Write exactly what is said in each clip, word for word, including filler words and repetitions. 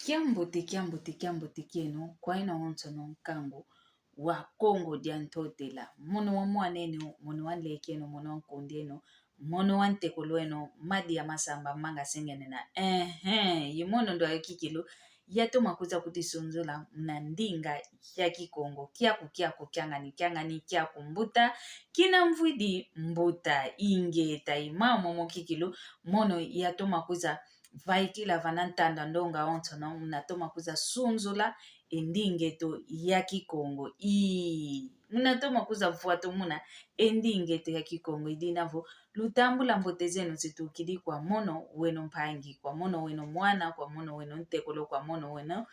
Kiambote, kiambote, kiambote kieno kwa yeno onsono nkangu wa Kongo dia Ntotela. Mono wa mwan'eno, mono wa nlek'eno, mono wa nkund'eno, mono wa ntekolo'eno, Madi ya Masamba manga sengenena. Ehe, i mono ndo ayo kikilu yatoma kwiza kutisunzula muna ndinga ya Kikongo. Kiaku, kiaku, kiangani, kiangani, kiaku mbuta, kina mvwidi mbuta, ingeta, i mao momo kikilu, mono yatoma kwiza vaikila vana ntanda ndonga onsono, muna toma kwiza sunzula e nding'eto ya Kikongo. Ii, muna toma kwiza vwa to muna e nding'eto ya Kikongo. I dina vo lutambula mbote zeno zitukidi kwa mono weno mpangi, kwa mono weno mwana, kwa mono weno ntekolo, kwa mono weno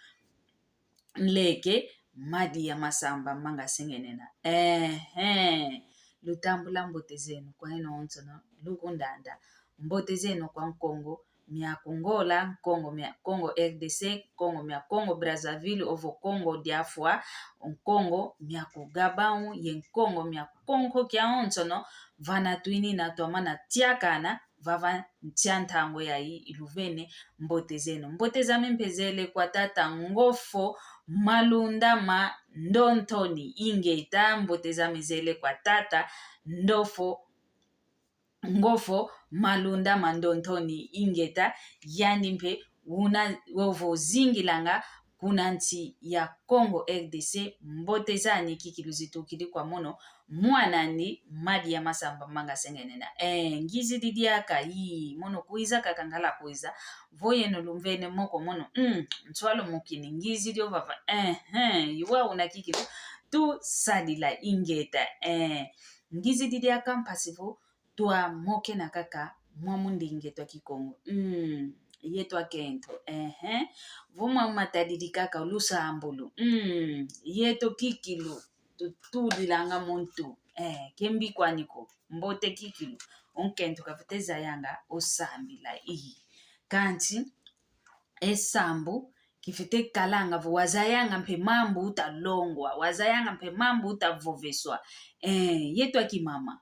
nleke, Madi ya Masamba manga sengenena. Ehe. Lutambula mbote zeno kwa yeno onsono lukundanda. Mbote zeno kwa Nkongo mia ku Ngola, Nkongo mia Congo R D C, Nkongo mia Congo Brazzaville, ovo Kongo dia Fwa, Nkongo mia ku Gabão, ye Nkongo mia ku Kongo kia onsono, vana twinina twamana tiakana, vava ntia ntangu yayi iluvene. Mbote zeno. Mbote zame mpe zele kwa tata Ngofo Malunda ma Ndontoni. Ingeta, mbote zame zele kwa tata Ndofo, Ngofo Malunda ma Ndontoni. Ingeta, yandi mpe una ovo zingilanga kuna nsi ya Congo R D C, mbote zani kikilu zitukidi kwa mono, mwan'ani Madi ya Masamba manga sengenena. Eh, ngizidi diaka, ii, mono kwiza kaka ngala kwiza, vo yeno lumvene moko mono, mm, nswalu mukini, ngizidi ovava, eh, eh, i wau una kikilu tusadila. Ingeta, eh, ngizidi diaka mpasi vo twamokena kaka mwa mundinga eto a Kikongo. Mm, yeto akento. Ehe. Vo mwa matadidi kaka o lusambulu. Mm, yeto kikilu tutudilanga muntu. Eh, ke mbi kwani ko. Mbote kikilu. O nkento kafwete zayanga o sambila, ii. Kansi e sambu kifwete kalanga vo wazayanga mpe mambu uta longwa, wazayanga mpe mambu uta voveswa. Eh, yeto akimama.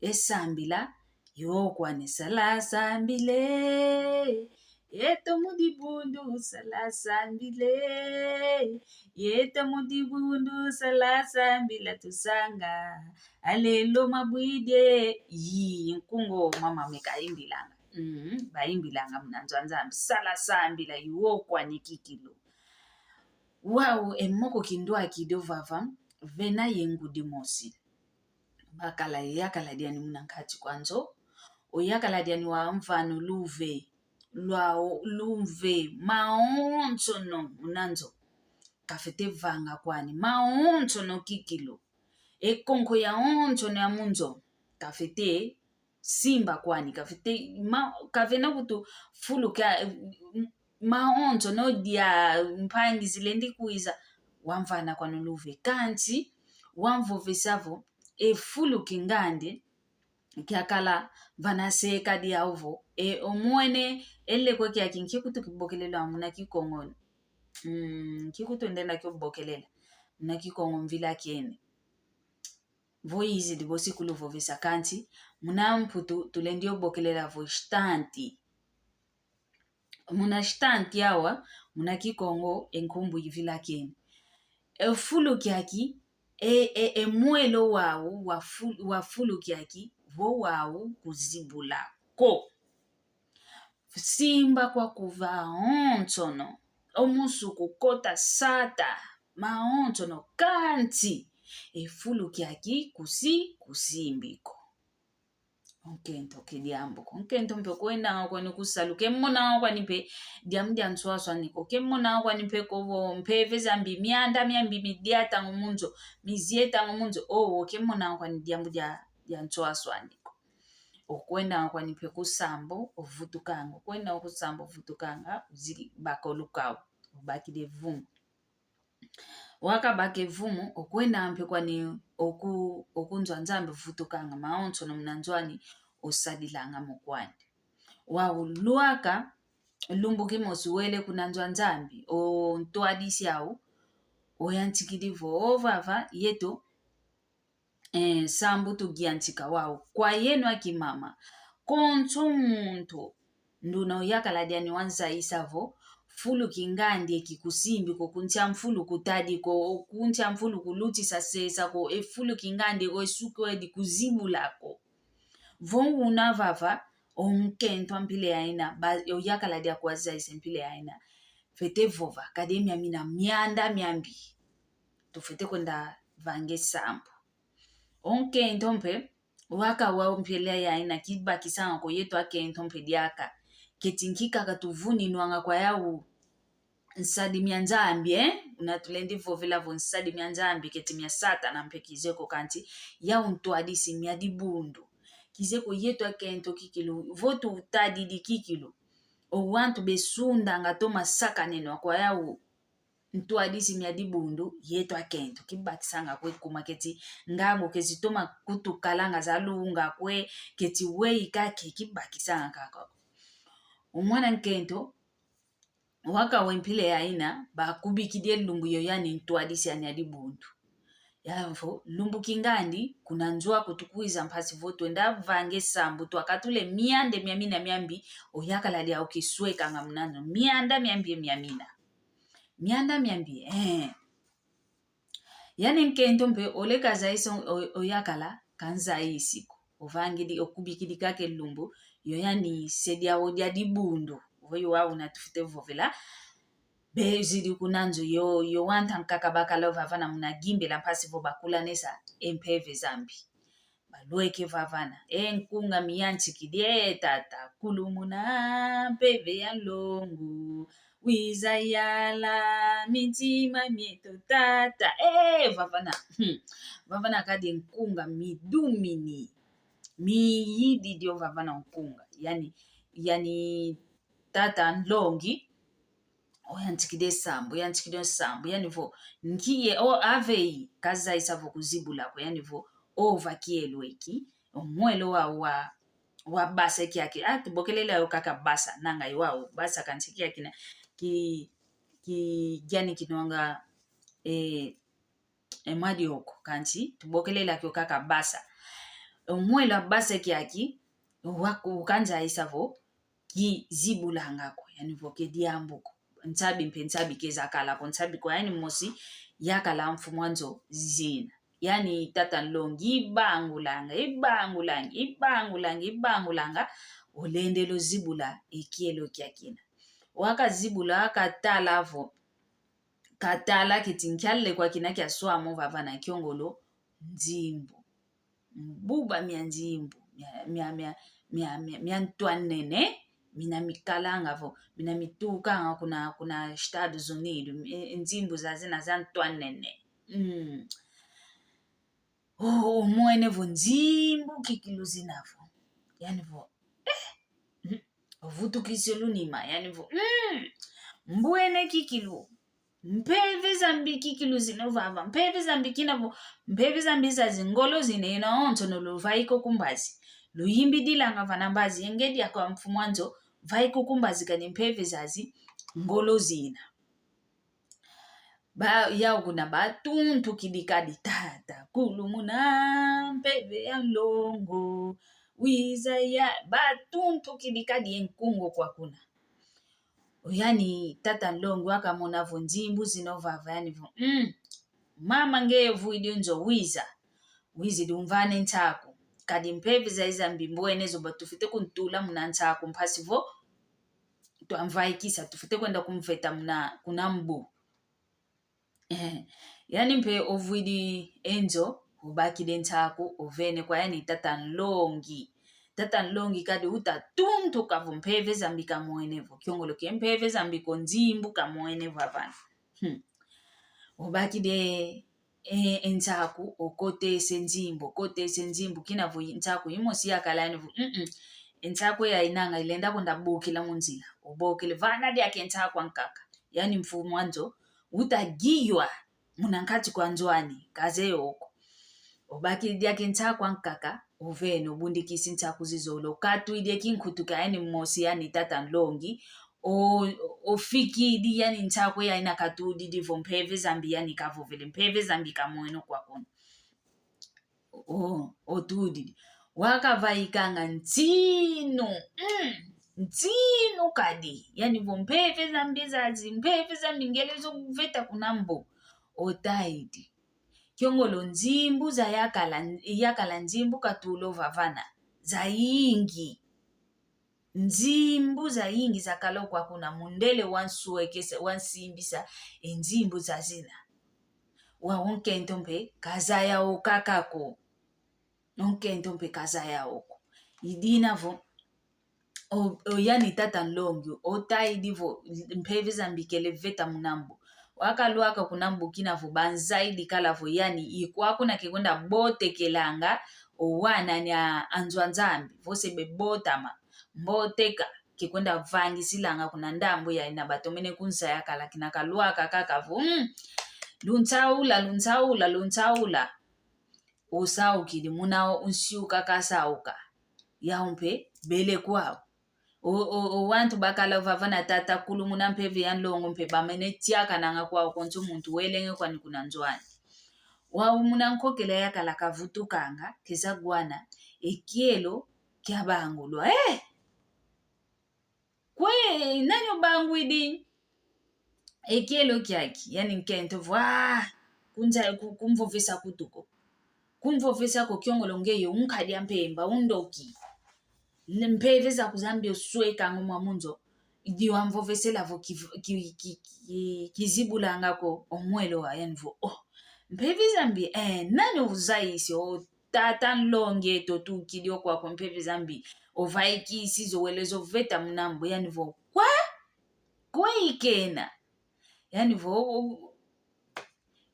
E sambila, yo kwani sala sambile. Yeto mu dibundu sala sambile. Yeto mu dibundu sala sambila tusanga. Alelo mabwidie. Yi, nkungo mama meka imbilanga. Mm, baimbilanga muna nzo a Nzambi. Sala sambila, i wo kwani kikilu. Wau e moko kindwaki dio vava, vena ye ngudi mosi. Bakala ye yakala diani muna nkati kwa nzo. O yakala diani wamvana o luve. Lwau lumve. Mawonsono muna nzo. Kafwete vanga kwani. Mawonsono kikilu. E konko yawonsono ya mu nzo. Kafwete simba kwani, kafwete, ma, kavena kutu fuluka, eh, m-, mawonsono dia mpangi zilendi kwiza, wamvana kwani o luve. Kansi, wamvovesa vo, e fuluki ngandi, kiakala vana seka diau vo, e, omwene, e lekwa kiaki nki kutu kibokelela muna Kikongo, mm, nki kutu ndenda kio bokelela muna Kikongo mvila kiene. Vo izidi vo si kuluvovesa kansi, muna Mputu tulendi o bokelela vo instante. Muna instante awa, muna Kikongo, e nkumbu ivila kiene. E fulu kiaki, e, e, e mwelo wau, wa fu-, wa fulu kiaki, vo wau kuzibula ko. Simba kwa kuva onsono, o musu kukota sata, mawonsono kansi, e fulu kiaki kusi, kusimbi ko. O nkento ke diambu ko. O nkento mpe kwenda kwani kusalu, ke mona kwani mpe diambu dia nswaswani ko, ke mona kwani mpe ko vo mpeve za mbi, mianda mia mbi midiatanga mu nzo, mizietanga mu nzo, owo ke mona kwani diambu dia, dia nswaswani ko. Okwenda kwani mpe ku sambu, ovutukanga. Okwenda ku sambu, ovutukanga, uzidi baka o lukau. Obakidi e vumu. Wakabaka e vumu, okwenda mpe kwani oku, oku nzo a Nzambi, ovutukanga. Mawonsono muna nzo ani, osadilanga mo kwandi. Wau lwaka, lumbu kimosi wele kuna nzo a Nzambi, o ntwadisi au, oyantikidi vo, o vava, yeto, eh, sambu tugiantika wau. Kwa yeno akimama. Konso muntu nduna oyakala diani wanzayisa vo, fulu kingandi e kikusimbi ko, kuntia mfulu kutadi ko, kuntia mfulu kulutisa sesa ko, e fulu kingandi ko, e suku edi kuzibula ko. Vo una vava, o nkento a mpila yaina, ba, oyakala dia kuwazayisa mpila yaina. Fwete vova, kadi e miamina mianda miambi. Tufwete kwenda vanga e sambu. O nkento mpe, wakawa o mpila yaina kibakisanga ko yeto akento mpe diaka. Keti nki kaka tuvuninwanga kwa yau nsadi mia Nzambi, eh? Una tulendi vovela vo nsadi mia Nzambi, keti mia Satana mpe kizeye ko kanti, yau ntwadisi mia dibundu. Kizeye ko yeto akento kikilu, vo tutadidi kikilu. O wantu besundanga toma sakanenwa kwa yau ntwadisi mia dibundu, yeto akento, kibakisanga kwe kuma keti, ngangu keti toma kutukalanga za lunga kwe, keti weyi kake, kibakisanga kaka. O mwana nkento, wakawa e mpila yaina, bakubikidi e lumbu yo yani ntwadisi ani a dibundu. Yaya vo, lumbu kingandi, kuna nzo aku tukwiza mpasi vo twenda vanga e sambu, twakatula e mianda miamina miambi, oyakala diau kiswekanga muna nzo. Mianda miambi, miamina. Mianda miambi, eh. Yani nkento mpe, ole kazayisa o, o, oyakala, kanzayisi ko. Ovangidi, okubikidi kaka e lumbu, yo yani se diau dia dibundu. Vo yo wau una tufwete vovela. Bezidi kuna nzo yo, yo wanta nkaka bakala ovavana muna gimbela mpasi vo bakulanesa e mpeve zambi. Balweke vavana. E nkunga miyantikidi, e tata, kulumuna mpeve ya nlongo. Wiza yala mintima mieto tata. E, vavana. Hmm. Vavana kadi nkunga midumini. Miyididi ovavana nkunga. Yani, yani tata nlongi. Oyantikidi e sambu, oyantikidi e sambu, yani vo, nkiye, o aveyi, kazayisa vo kuzibula ko, yani vo, ova kielo eki, o mwelo wa, wa, wa basa kiaki, ah, tubokelela yo kaka basa, nanga yo wau, basa kansi kiaki na, ki, ki, yani kinonga, eh, e madioko, kansi, tubokelela kio kaka basa. O mwelo wa basa kiaki, wa, ukanzayisa vo, kizibulanga ko, yani vo ke diambu ko. Nsabi mpe nsabi keza kala ko, nsabi ko yani mosi yakala mfumu a nzo zina. Yani tata nlongi ibangulanga, ibangulanga, ibangulanga, ibangulanga, olendele ozibula e kielo kiakina. Wakazibula, wakatala vo, katala keti nkialele kwakina kiaswama ovavana kiongolo nzimbu. Mbuba mia nzimbu, mia, mia, mia ntwanene, mina mikalanga vo, mina mitukanga kuna, kuna Estados Unidos, mi-, nzimbu zazina za ntwanene. Mm. Oh, omwene vo nzimbu kikilu zina vo. Yani vo, eh, mm, ovutukisi lunima, yani vo, mm, mbwene kikilu. Mpeve zambi kikilu zina ovava. Mpeve zambi kina vo, mpeve zambi zazi ngolo zina yeno onso no luvaiko ku mbazi. Luyimbidilanga vana mbazi, e ngedi akwa mfumu a nzo, vaiko ku mbazi kani mpeve zazi ngolo zina. Ba, yau kuna batuntukidi kadi tata, kulumuna mpeve ya nlongo, wiza ya, batuntukidi kadi e nkunga kwa kuna. Yani tata nlongi wakamona vo nzimbu zina ovava yani vo, mm, mama ngeye vwidi nzo wiza, wizidi umvana e nsaku. Kadi mpeve zayi zambi mbwene zo batufwete kuntula muna nsaku mpasi vo twamvaikisa, tufwete kwenda kumveta muna, kuna mbu. Eh, yani mpe ovwidi e nzo, obakidi e nsaku, ovene kwa yani tata nlongi. Tata nlongi kadi utatuntuka vo mpeve zambi kamwene vo. Kiongolo kie mpeve zambi ko, nzimbu kamwene vo avana. Hmm. Obakidi e, e nsaku, okotese nzimbu, okotese nzimbu, kina vo nsaku imosi yakala yani vo, mm-mm. E nsaku ya inanga ilenda kwenda bokela mu nzila. Obokele vana diaka e nsaku ankaka. Yani mfumu a nzo, utagiywa muna nkati kwa nzo ani, kazeye oko. Obakidi diaka e nsaku ankaka, ovene, obundikisi nsaku zizole, okatwidi e kinkutu kia yani mosi yani tata nlongi, o, ofikidi yani nsaku ya ina katudidi vo mpeve zambi yani kavovele, mpeve zambi kamwene kwa kuna. O, otudidi. Wakavaikanga ntinu. Mm. ntinu kadi. Yani vo mpeve za mbi zazi, mpeve za mbi ngele zo veta kuna mbu. Otaidi. Kiongolo nzimbu zayakala, yakala nzimbu katula ovavana. Zayingi. Nzimbu zayingi zakala okwa kuna mundele wa nsuekesa, wa nsimbisa, e nzimbu zazina. Wa onkento mpe kazaya okaka ko. Onkento mpe kazaya oko. Idina vo, o, o yani tata nlongi, otaidi vo, mpeve za mbi kele veta muna mbu. Wakalwaka kuna mbu kina vo banzaidi kala vo yani, i kwaku na kekwenda botekelanga, o wana ni a, anzo a Nzambi, vo se bebotama, mboteka, kekwenda vangisilanga kuna ndambu ya ina batomene kunza yakala kina kalwaka kaka vo, mm, lunsaula, lunsaula, lunsaula. Osaukidi muna o nsiuka kasauka. Yau mpe, bele kwau. O, o, o wantu bakala vava na tata kulu muna mpeve ya nlongo mpe bamene tiakananga kwau konso muntu welenge kwani kuna nzo ani. Wau muna nkokela yakala kavutukanga, keza gwana, e kielo kiabangulwa. Eh! Kwe, nani obangwidi? E kielo kiaki, yani nkento vo, ah, kunza, ku, kumvovesa kutu ko. Kumvovesa ko kiongolo ngeye, unkadi a mpemba, undoki. Mpeve zaku za mbi oswekanga mwa munzo. Idi wamvovesela vo ki, ki, ki, ki, kizibulanga ko, o mwelo wa, yani vo, oh. Mpeve za mbi, eh, nani uzayisi, o tata nlongi eto tukidi okwa kwa mpeve za mbi. Ovaikisi zo wele zo veta muna mbu, yani vo kwa? Kwa ikena? Yani vo,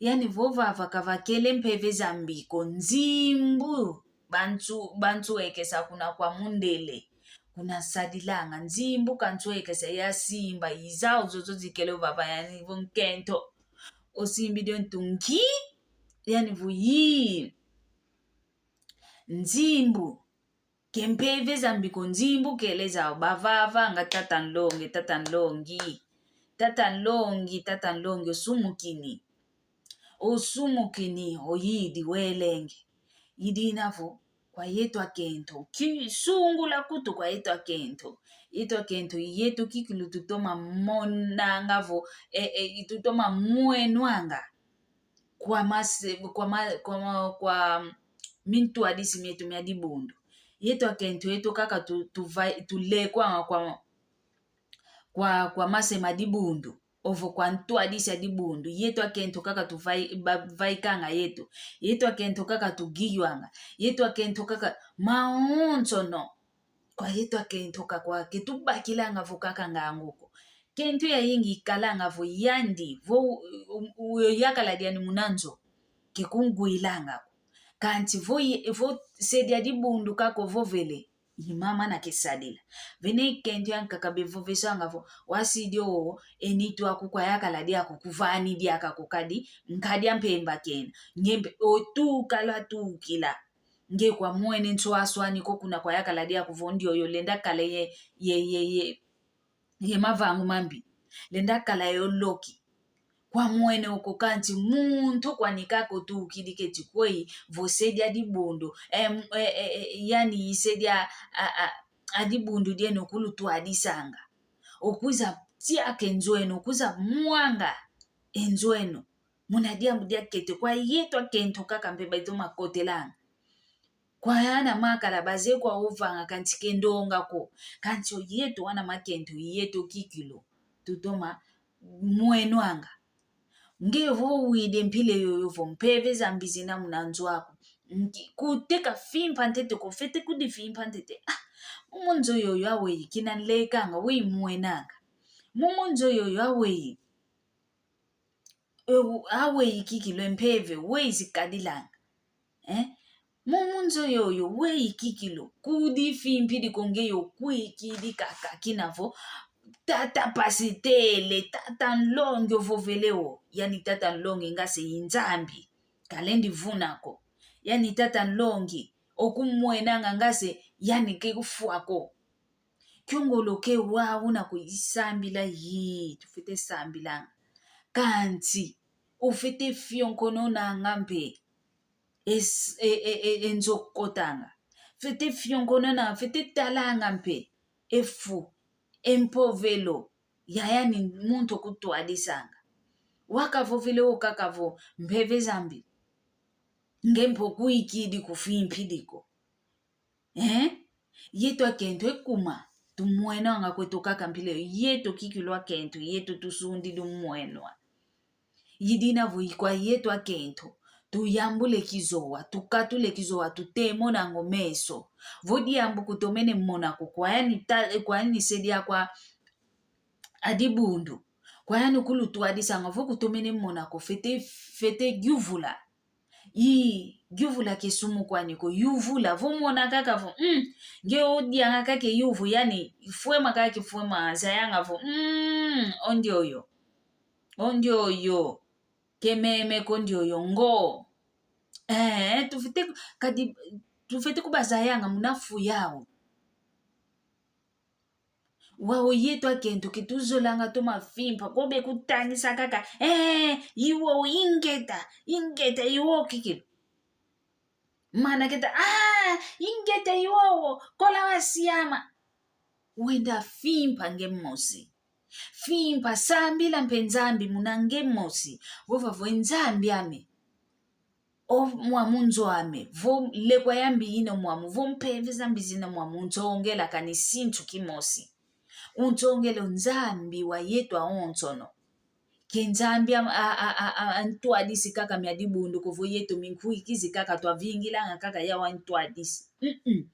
yani vo vava kavakele mpeve za mbi ko nzimbu. Bantu, bantu ekesa kuna kwa mundele. Kuna sadilanga nzimbu kantu ekesa ya simba izau zozo zikele vava yani vo nkento. Osimbidi o ntu nki? Yani vo yi. Nzimbu. Ke mpeve za mbi ko nzimbu kele zau bavavanga tata nlongi, tata nlongi. Tata nlongi, tata nlongi, osumukini. Osumukini, oyidi welenge. Idina vo, kwa yeto akento. Kisungula kutu kwa yeto akento. Yeto akento, yeto kikilu tutoma monanga vo, e, e, tutoma mwenwanga. Kwa mase, kwa ma, kwa ma, kwa mintwadisi mieto mia dibundu. Yeto akento, yeto kaka tu, tu vai, tulekwanga kwa, kwa, kwa mase ma dibundu. Ovo kwa ntwadisi a dibundu. Yeto akento kaka tu vai, ba, vaikanga yeto. Yeto akento kaka tu giywanga. Yeto akento kaka maonsono. Kwa yeto akento kakwa, ke tubakilanga vo kaka ngangu ko. Kento yayingi ikalanga vo yandi, vo u, u, u, yakala diani muna nzo, ke kungwilanga ko. Kanti vo ye, vo se dia dibundu kaka ovovele, i mama na kesadila. Vene kento yankaka bevovesanga vo, wasidi o, e nitu aku kwa yakala diaku kuvani diaka ko kadi, nkadi a mpemba kena. Nge mpe, otuka lwatukila. Nge kwa mwene nswaswani ko kuna kwa yakala diaku vo ndioyo lenda kala ye, ye, ye, ye, ye mavangu mambi. Lenda kala yo loki. Kwa mwene oko kanti muntu kwani kaka otukidi keti kweyi vo se dia dibundu. Em, e, e, e, yani i se dia, a, a, a dibundu dieno kulutwadisanga. Okwiza tiaka e nzo eno, okwiza mwanga e nzo eno. Muna diambu diakete kwa yeto akento kaka mpe baitoma kotelanga. Kwa ana makala baze kwa ovanga kanti ke ndonga ko. Kanti o yeto ana makento, yeto kikilu. Tutoma mwenwanga. Nge vo wide mpila yoyo vo mpeve za mbi zina muna nzo aku. Nki, kuteka fimpa ntete ko, fwete kudifimpa ntete. Ah, mumu nzo yoyo aweyi kina nlekanga, weyi mwenanga. Mumu nzo yoyo aweyi. Eu, aweyi kikilu e mpeve, weyi zikadilanga. Eh? Mumu nzo yoyo, weyi kikilu, kudifimpidi ko nge yo kwikidi kaka kina vo, tata pasitele, tata nlongi ovovele o, yani tata nlongi nga se i Nzambi, kalendi vuna ko. Yani tata nlongi, okumwenanga nga se, yani ke kufwa ko. Kiongolo ke wau na kuyisambila yi, tufwete sambilanga. Kanti, ufwete fionkononanga mpe. Es-, e, e, e, e nzo kotanga. Fwete fionkonona, fwete talanga mpe. e fu, e mpovelo, yaya ni muntu okutwadisanga. Wakavovele o kaka vo, mpeve zambi, nge mpe kuikidi kufimpidi ko. Eh? Yeto akento ekuma, tumwenwanga kweto kaka mpila yo, yeto kikilu akento, yeto tusundidi mwenwa. Yidina vo ikwa yeto akento, tuyambule kizowa, tukatule kizowa, tutemonanga o meso. Vo diambu kutomene mona ko, kwa yani ta-, kwa yani se diakwa a dibundu. Kwa yani kulutwadisanga vo kutomene mona ko, fwete, fwete yuvula. I, yuvula ke sumu kwani ko, yuvula. Vo mona kaka vo, mm, nge o dianga kaka e yuvu, yani, fwema kaka fwema, zayanga vo, mm, o ndioyo. O ndioyo. Ke meme ko, ndioyo ngo. Eh, tufwete ku-, kadi, tufwete kubazayanga muna fu yau. Wau yeto akento ke tuzolanga toma fimpa, ko be kutangisa kaka, eh, iwo ingeta, ingeta iwo kikilu. Mana keta, ah, ingeta iwo, kola wasiama. Wenda fimpa nge mosi. Fimpa, sambila mpe Nzambi muna nge mosi. Vova vo: E Nzambi ame, o mwamu nzo ame, vo lekwa yambi ina mwamu, vo mpeve zambi zina mwamu, nzongela kani sintu kimosi. Unzongele o Nzambi wa yeto awonsono. Ke Nzambi a, a, a, a, a, antwadisi kaka mia dibundu ko, vo yeto minkuikizi kaka twavingilanga kaka yau antwadisi. Mm-mm.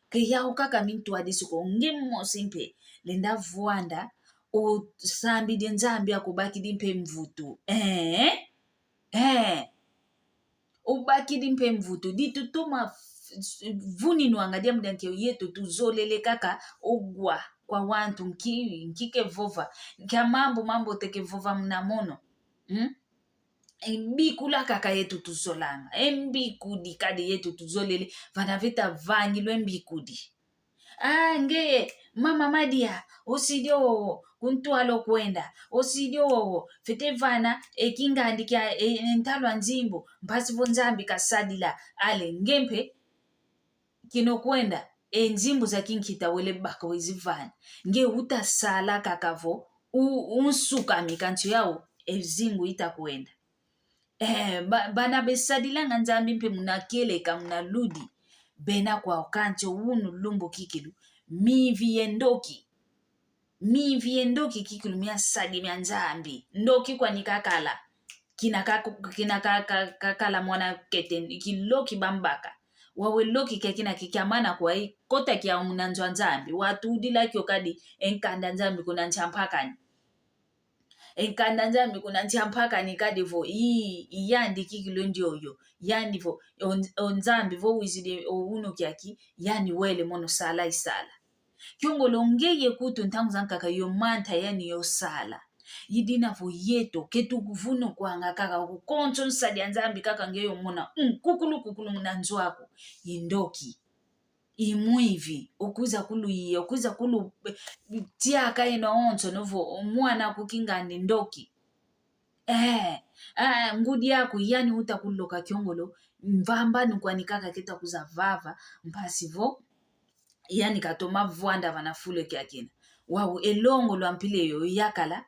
Ke yau kaka mintwadisi ko, nge mosi mpe lenda vwanda, osambidi Nzambi akubakidi mpe mvutu. Eh? Eh. Obakidi mpe mvutu, di tutoma f-, s-, vuninwanga diambu dia nki? Yeto tuzolele kaka ogwa kwa wantu, nki, nki kevova, nkia mambu mambote kevova muna mono. Hmm? E mbikula kaka yeto tuzolanga, e mbikudi kadi yeto tuzolele, vana veta vangilwa e mbikudi. Ah, nge, mama Madia, osidi o, kuntwala okwenda, osidi o, fwete vana, e kingandi kia, e, e ntalu a nzimbu, mpasi vo Nzambi kasadila, ale, nge mpe, kina okwenda, e nzimbu za kinkita wele baka wizivana. Nge utasala kaka vo, u-, unsukami kansi yau, e zingu ita kwenda. Eh, ba-, bana besadilanga Nzambi mpe muna kieleka, muna ludi. Bena kwau kansi o unu lumbu kikilu, mivi ye ndoki. Mivi ye ndoki kikilu miasadi mia Nzambi. Ndoki kwani kakala. Kina ka-, kina ka-, ka-, kakala mwana kete, kiloki bambaka. Wau e loki kia kina ki-, kiamana kwai, kota kiau muna nzo a Nzambi. Watudila kio kadi e nkanda Nzambi kuna nsi a mpakani. E nkanda Nzambi kuna nsi a mpakani kadi vo, ii, i yandi kikilu ndioyo. Yandi vo, o Nz-, o Nzambi vo wizidi o unu kiaki, yandi wele mono sala isala. Kiongolo ngeye kutu ntangu zankaka yo manta yani yo sala. Idina vo yeto, ke tuvunukwanga kaka ko, konso nsadi a Nzambi kaka nge yo mona, mm, kukulu kukulu muna nzo aku, i ndoki. I mwivi, okwiza kuluiya, okwiza kulu-, eh, tiaka eno onso novo, mwana aku kingandi ndoki. Eh, eh, ngudi aku yani uta kuloka kiongolo, mvambanu kwani kaka keta kuza vava, mpasi vo, yani katoma vwanda vana fulu kiakina. Wau e longo lwa mpila yo yakala,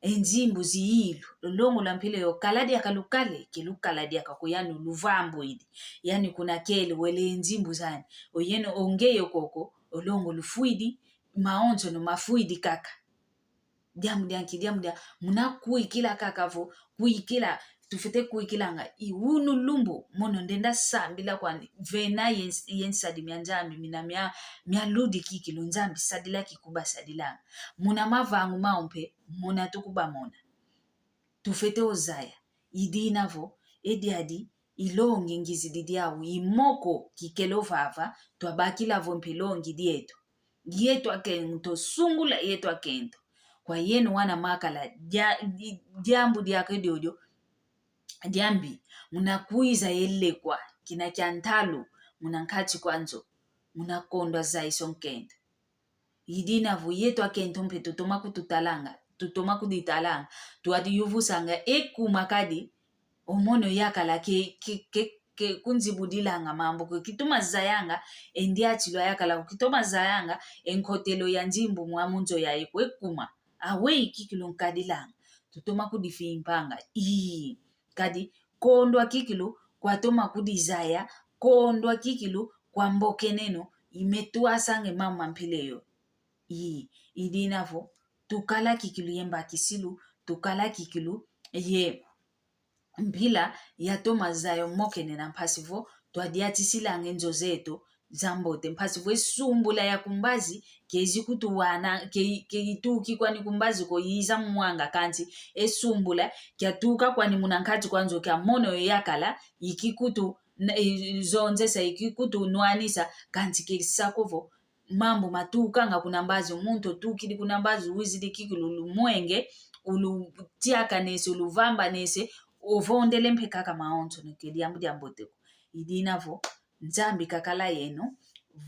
e nzimbu ziyilu, o longo lwa mpila yo kala diaka lukale, ke lukala diaka ko yani luvambwidi. Yani kuna kele wele e nzimbu zani. O yeno o ngeye koko, o longo lufwidi, maonsono mafwidi kaka. Diambu dia nki, diambu dia, muna kwikila kaka vo, kwikila, tufwete kwikilanga, i unu lumbu, mono ndenda sambila kwani, vena ye ns-, ye nsadi mia Nzambi, mina mia, mia ludi kikilu Nzambi sadila kikubasadilanga. Muna mavangu mau mpe, muna tukubamona. Tufwete ozaya, idina vo, e diadi, i longi ngizidi diau, i moko kikele ovava, twabakila vo mpe longi dieto. Yeto akento, sungula yeto akento. Kwa yeno wana makala, dia-, di-, diambu diaka diodio, diambi, muna kwiza e lekwa, kina kia ntalu, muna nkati kwa nzo, muna kondwa zaiso nkento. Idina vo yeto akento mpe tutoma kututalanga, tutoma kuditalanga, twadi yuvusanga, e kuma kadi, o mono yakala ke, ke, ke, ke kunzibudilanga mambu ko, kitoma zayanga e ndiatilu a yakala ko, kitoma zayanga e nkotelo ya nzimbu mwa mu nzo yayi ko, e kuma. Aweyi kikilu nkadilanga. Tutoma kudifimpanga. Ii. Kadi kondwa kikilu kwatoma kudizaya, kondwa kikilu kwambokeneno, i metwasanga e mama mpila eyo. Ii, i dina vo, tukala kikilu ye mbakisilu, tukala kikilu ye mpila yatoma zaya o mokenena, mpasi vo twadiatisilanga e nzo zeto zambote, mpasi vo e sumbula ya kumbazi kezi kutuwana, ke, ke ituki kwani kumbazi ko, yiza mwanga, kansi e sumbula kiatuka kwani muna nkati kwa nzo, kiamona yo yakala, iki kutu, na, i, zonzesa, iki kutunwanisa, kansi kesa ko vo mambu matukanga kuna mbazi, o muntu otukidi kuna mbazi, wizidi kikilu, lumwenge, ulutiakanese, uluvambanese, ovondele mpe kaka mawonso, no ke diambu diambote ko. I dina vo, Nzambi kakala yeno,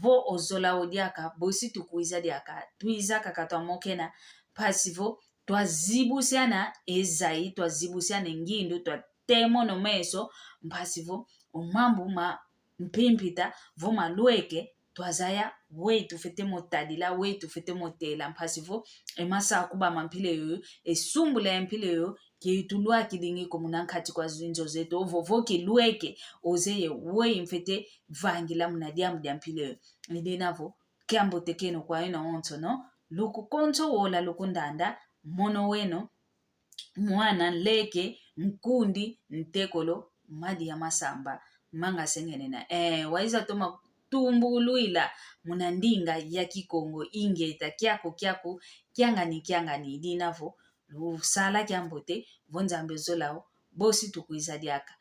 vo ozola o diaka, bosi tukwiza diaka, twiza kaka twamokena, mpasi vo twazibusiana e zayi, twazibusiana e ngindu, twatemono meso, mpasi vo o mambu ma mpimpita, vo malweke, twazaya weyi tufwete mo tadila, weyi tufwete mo tela, mpasi vo e masakuba ma mpila yoyo, e sumbula ya mpila yoyo, ke itulwakidingi ko muna nkati kwa zinzo zeto, ovo vo kilweke, ozeye weyi mfwete vangila muna diambu dia mpila yoyo. I dina vo, kiambote kieno kwa yeno wonso, no? Lukukonso wola lukundanda, mono weno, mwana, nleke, nkundi, ntekolo, madi ya masamba, manga sengenena. Eh, waiza toma tumbulwila muna ndinga ya Kikongo, ingeta, kiaku, kiaku, kiangani, kiangani, i dina vo, lusala kiambote, vo Nzambi ozola o, bosi tukwiza diaka.